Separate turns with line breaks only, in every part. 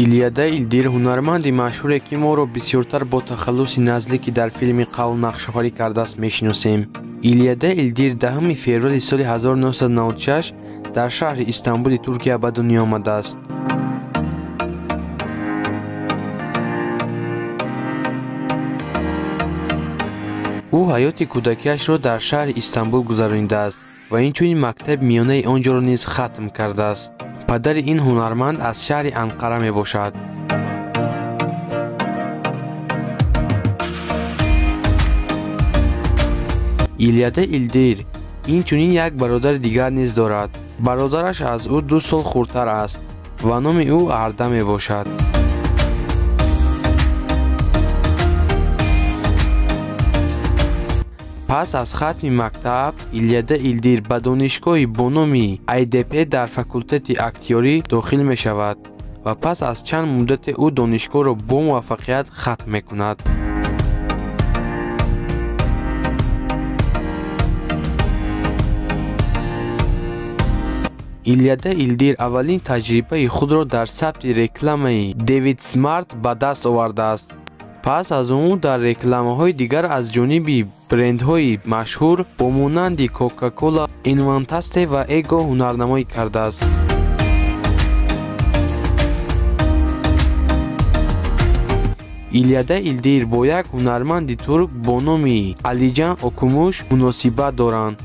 Илияда Илдир ҳунарманди машҳуре, ки моро бисёртар бо тахаллуси Назлӣ, ки дар филми Қавл нақшофарӣ кардааст, мешиносем. Илияда Илдир 10 феврали соли 1996 дар шаҳри Истанбули Туркия ба дунё омадааст. Ӯ ҳаёти кӯдакиашро дар шаҳри Истанбул гузаронидааст ва инчунин мактаби миёнаи он ҷоро низ хатм кардааст. Падари ин ҳунарманд аз шаҳри Анқара мебошад. Илияда Илдир инчунин як бародари дигар низ дорад. Бародараш аз ӯ 2 сол хурдтар аст ва номи ӯ Арда мебошад. Пас аз хатми мактаб Илияда Илдир ба донишгоҳи бо номи АйДП дар факултети актёрӣ дохил мешавад ва пас аз чанд муддате ӯ донишгоҳро бо муваффақият хатм мекунад. Илияда Илдир аввалин таҷрибаи худро дар сабти рекламаи Дэвид Смарт ба даст овардааст. Пас аз он ӯ дар рекламаҳои дигар аз ҷониби брендҳои машҳур бо монанди Кока-Кола, Инвантасте ва Эго ҳунарнамоӣ кардааст. Илияда Илдир бо як ҳунарманди турк бо номи Алиҷан Окумуш муносибат доранд.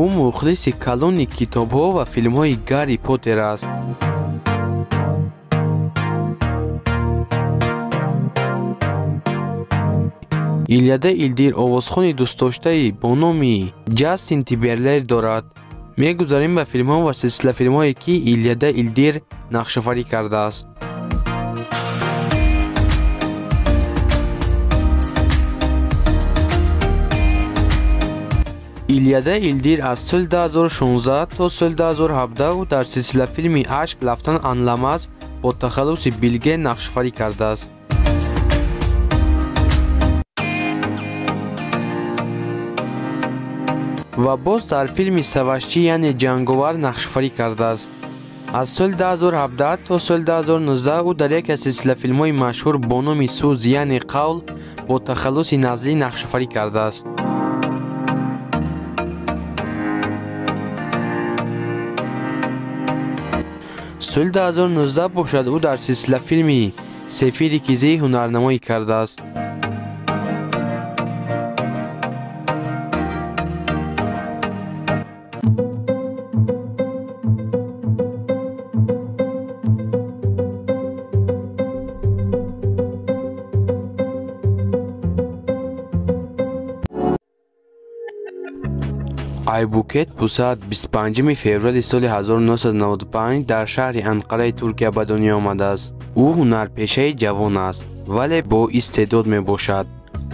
Ӯ мухлиси калони китобҳо ва филмҳои Гарри Поттер аст. Илияда Илдир овозхони дӯстдоштаи бо номи Ҷастин Тимберлейк дорад. Мегузарем ба филмҳо ва силсилафилмҳое, ки Илияда Илдир нақшофарӣ кардааст. Илияда Илдир аз соли 2016 то соли 2017 ӯ дар силсилафилми Ашк лафтан анламаз бо тахаллуси Билге нақшофарӣ кардааст. Ва боз дар филми Савашчӣ, яъне ҷанговар нақшофарӣ кардааст. Аз соли 2017 то соли 2019 ӯ дар яке аз силсилафилмҳои машҳур бо номи Сӯз, яъне Қавл бо тахаллуси Назлӣ нақшофарӣ кардааст. Соли 2019 бошад, ӯ дар силсилафилми Сефири Кизӣ ҳунарнамоӣ кардааст. Айбукет Пусат 25 феврали соли 1995 дар шаҳри Анқараи Туркия ба дунё омадааст. Ӯ ҳунарпешаи ҷавон аст, вале бо истеъдод мебошад.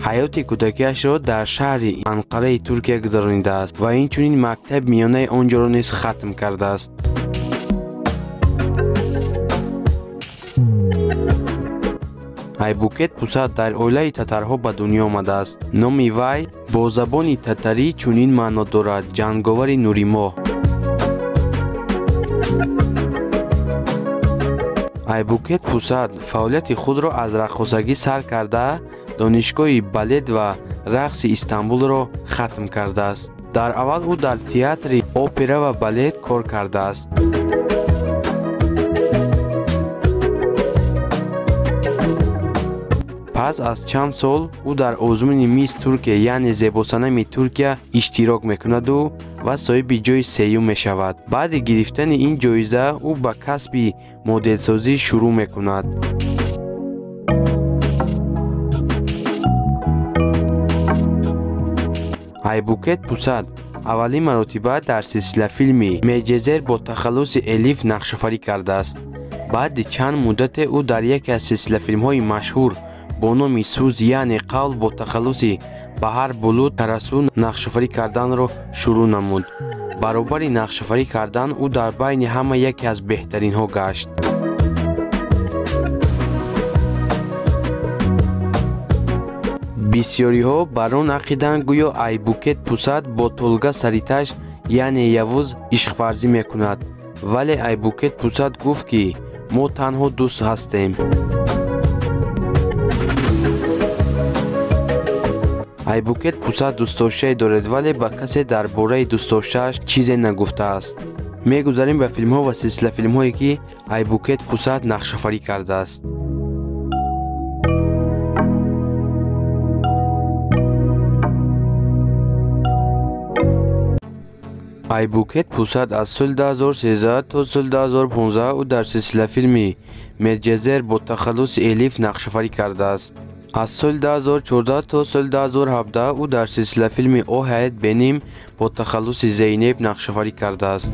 Ҳаёти кӯдакиашро дар шаҳри Анқараи Туркия гузаронидааст ва инчунин мактаби миёнаи он ҷоро низ хатм кардааст. Айбукет Пусат дар оилаи татарҳо ба дунё омадааст. Номи вай бо забони татарӣ чунин маъно дорад: ҷанговари нуримоҳ. Айбукет Пусат фаъолияти худро аз раққосагӣ сар карда, донишгоҳи балет ва рақси Истанбулро хатм кардааст. Дар аввал ӯ дар театри опера ва балет кор кардааст. Пас аз чанд сол ӯ дар озмуни Мисс Туркия, яъне зебосанами Туркия иштирок мекунаду ва соҳиби ҷойи сеюм мешавад. Баъди гирифтани ин ҷоиза ӯ ба касби моделсозӣ шурӯъ мекунад. Айбукет Пусат аввалин маротиба дар силсилафилми Меҷезер бо тахаллуси Элиф нақшофарӣ кардааст. Баъди чанд муддате ӯ дар яке аз силсилафилмҳои машҳур бо номи Сӯз, яъне Қавл бо тахаллуси Баҳар Булут Карасу нақшофарӣ карданро шурӯъ намуд. Баробари нақшофарӣ кардан ӯ дар байни ҳама яке аз беҳтаринҳо гашт. Бисёриҳо бар он ақиданд, гӯё Айбукет Пусат бо Толга Сариташ, яъне Явуз, ишқварзӣ мекунад, вале Айбукет Пусат гуфт, ки Мо танҳо дӯст ҳастем. Айбукет Пусат дӯстдоштае дорад, вале ба касе дар бораи дӯстдоштааш чизе нагуфтааст. Мегузарем ба филмҳо ва силсилафилмҳое, ки Айбукет Пусат нақшофарӣ кардааст. Айбукет Пусат аз соли 2013 то соли 2015 ӯ дар силсилафилми Меджезер бо тахаллуси Элиф нақшофарӣ кардааст. Аз соли 2014 то соли 2017 ӯ дар силсилафилми О ҳаят беним бо тахаллуси Зейнеб нақшофарӣ кардааст.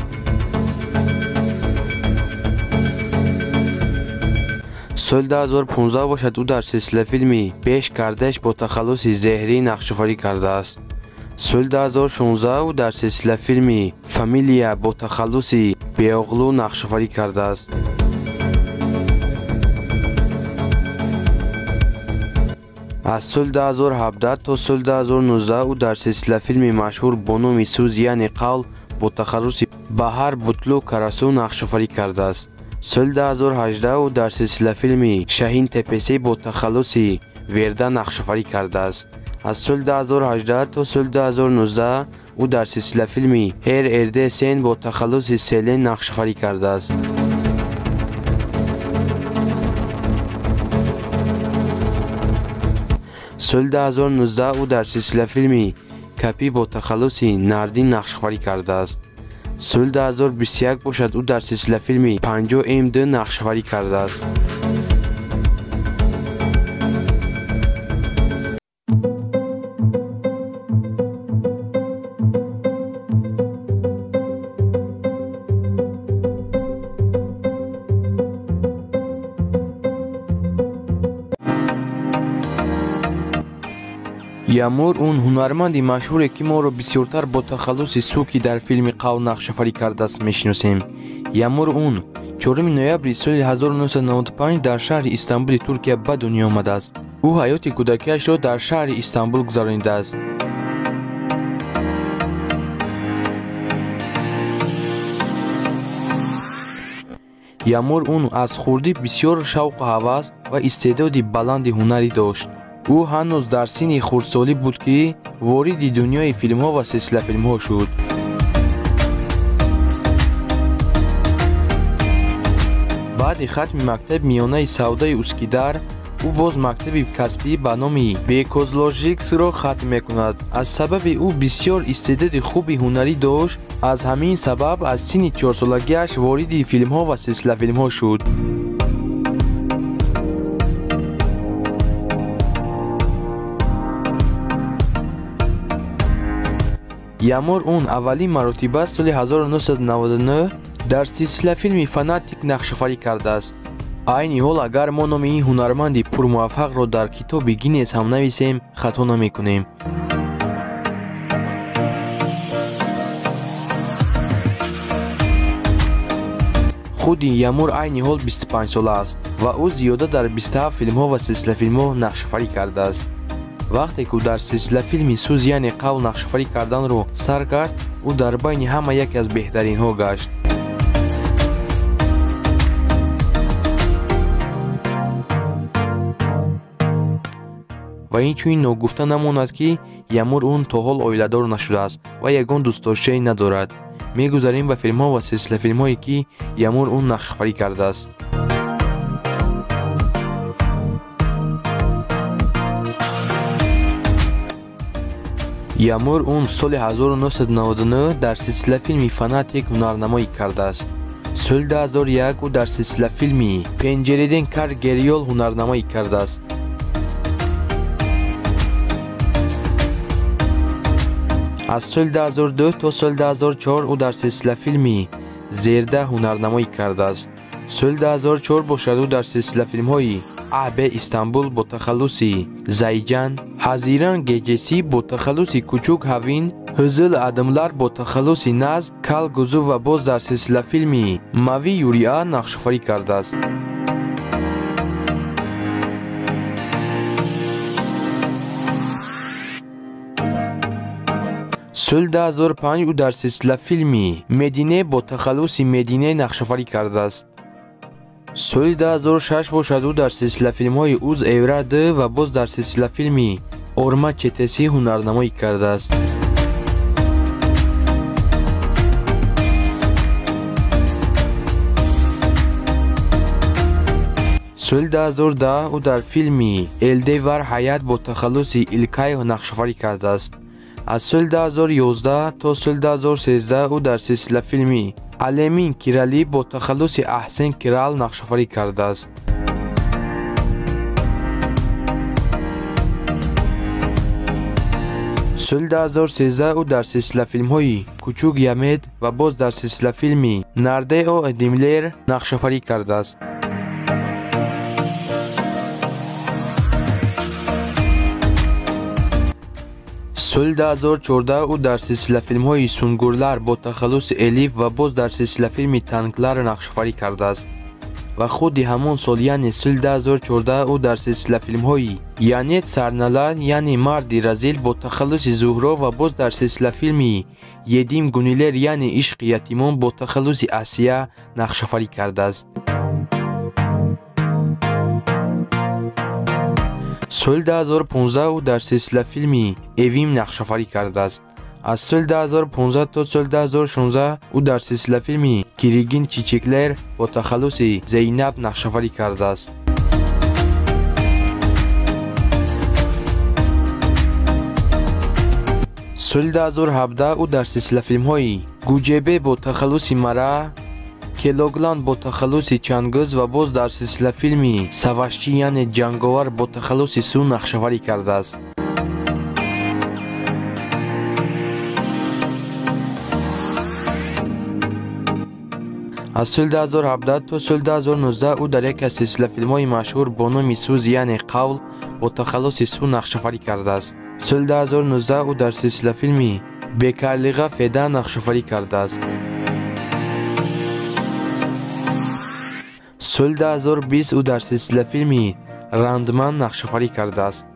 Соли 2015 бошад, ӯ дар силсилафилми Беш кардеш бо тахаллуси Зеҳрӣ нақшофарӣ кардааст. Соли 2016 ӯ дар силсилафилми Фамилия бо тахаллуси Беоғлу нақшофарӣ кардааст. Аз соли 2017 то соли 2019 ӯ дар силсилафилми машҳур бо номи Сӯз, яъне Қавл бо тахаллуси Баҳар Бутлу Карасу нақшофарӣ кардааст. Соли 2018 ӯ дар силсилафилми Шаҳин Тепесӣ бо тахаллуси Верда нақшофарӣ кардааст. Аз соли 2018 то соли 2019 ӯ дар силсилафилми Ҳер Эрде Сен бо тахаллуси Селен нақшофарӣ кардааст. Соли 2019 ӯ дар силсилафилми Капи бо тахаллуси Нардин нақшофарӣ кардааст. Соли 2021 бошад, ӯ дар силсилафилми 50 МД нақшофарӣ кардааст. Ямур он ҳунарманди машҳуре, ки моро бисёртар бо тахаллуси Суки дар филми Қавл нақшофарӣ кардааст, мешиносем. Ямур он 4 ноябри соли 1995 дар шаҳри Истанбули Туркия ба дунё омадааст. Ӯ ҳаёти кӯдакиашро дар шаҳри Истанбул гузаронидааст. Ямур он аз хурдӣ бисёр шавқу ҳавас ва истеъдоди баланди ҳунарӣ дошт. Ӯ ҳанӯз дар синни хурдсолӣ буд, ки вориди дунёи филмҳо ва силсилафилмҳо шуд. Баъди хатми мактаби миёнаи савдои Ускидар, ӯ боз мактаби касбӣ ба номи Бекозложиксро хатм мекунад. Аз сабаби ӯ бисёр истеъдоди хуби ҳунарӣ дошт, аз ҳамин сабаб аз синни чорсолагиаш вориди филмҳо ва силсилафилмҳо шуд. Ямур он аввалин маротиба соли 1999 дар силсилафилми Фанатик нақшофарӣ кардааст. Айни ҳол агар мо номи ин ҳунарманди пурмуваффақро дар китоби Гиннес ҳам нависем, хато намекунем. Худи Ямур айни ҳол 25 сола аст ва ӯ зиёда дар 27 филмҳо ва силсилафилмҳо нақшофарӣ кардааст. Вақте ки ӯ дар силсилафилми Сӯз, яъне Қавл нақшофарӣ карданро сар кард, ӯ дар байни ҳама яке аз беҳтаринҳо гашт. Ва инчунин ногуфта намонад, ки Ямур он то ҳол оиладор нашудааст ва ягон дӯстдоштае надорад. Мегузарем ба филмҳо ва силсилафилмҳое, ки Ямур он нақшофарӣ кардааст. Ямур он соли 1999 дар силсилафилми Фанатик ҳунарнамоӣ кардааст. Соли 2001 ӯ дар силсилафилми Пенҷереден Кар Гелиёр ҳунарнамоӣ кардааст. Аз соли 2002 то соли 2004 ӯ дар силсилафилми Зерда ҳунарнамоӣ кардааст. Соли 2004 бошад, ӯ дар силсилафилмҳои А.Б. Истанбул бо тахаллуси Зайҷан, Ҳазиран Геҷесӣ бо тахаллуси Кучук Ҳавин, Ҳызыл Адымлар бо тахаллуси Наз, Кал Гузу ва боз дар силсилафилми Мави Юриа нақшофарӣ кардааст. Соли 2005 ӯ дар силсилафилми Медине бо тахаллуси Медине нақшофарӣ кардааст. Соли 2006 бошад ӯ дар силсилафилмҳои Уз Эвра 2 ва боз дар силсилафилми Орма Четеси ҳунарнамоӣ кардааст. Соли 2010 ӯ дар филми Элде вар ҳаят бо тахаллуси Илкай нақшофарӣ кардааст. Аз соли 2011 то соли 2013 ӯ дар силсилафилми Алемин Кирали бо тахаллуси Аҳсен Кирал нақшофарӣ кардааст. Соли 2013 ӯ дар силсилафилмҳои Кучук Ямед ва боз дар силсилафилми Нарде о Эдимлер нақшофарӣ кардааст. Соли 2014 ӯ дар силсилафилмҳои Сунгурлар бо тахаллуси Элиф ва боз дар силсилафилми Танклар нақшофарӣ кардааст. Ва худи ҳамон сол, яъне соли 2014 ӯ дар силсилафилмҳои Янет Сарналар, яъне Марди Разил бо тахаллуси Зуҳро ва боз дар силсилафилми Едим Гунилер, яъне Ишқи ятимон бо тахаллуси Асия нақшофарӣ кардааст. Соли 2015 ӯ дар силсилафилми Эвим нақшофарӣ кардааст. Аз соли 2015 то соли 2016 ӯ дар силсилафилми Киригин Чичеклер бо тахаллуси Зейнаб нақшофарӣ кардааст. Соли 2017 ӯ дар силсилафилмҳои Гуҷебе бо тахаллуси Мара, Келоглан бо тахаллуси Чангиз ва боз дар силсилафилми Савашчӣ, яъне Ҷанговар бо тахаллуси Су нақшофарӣ кардааст. Аз соли 2017 то соли 2019 ӯ дар яке аз силсилафилмҳои машҳур бо номи Суз, яъне Қавл бо тахаллуси Су нақшофарӣ кардааст. Соли 2019 ӯ дар силсилафилми Бекарлиға Феда нақшофарӣ кардааст. Соли 2020 ӯ дар силсилафилми Рандман нақшофарӣ кардааст.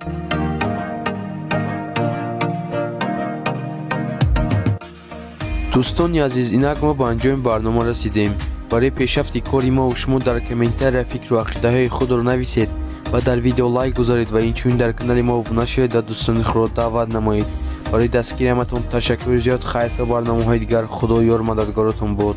Дӯстони азиз, инак мо ба анҷоми барнома расидем. Барои пешрафти кори мо шумо дар комментария фикру ақидаҳои худро нависед ва дар видео лайк гузоред ва инчунин дар канали мо обуна шавед ва дӯстони худро даъват намоед. Барои дастгириаматон ташаккури зиёд. Хайр, то барномаҳои дигар. Худо ёр мададгоротон бод.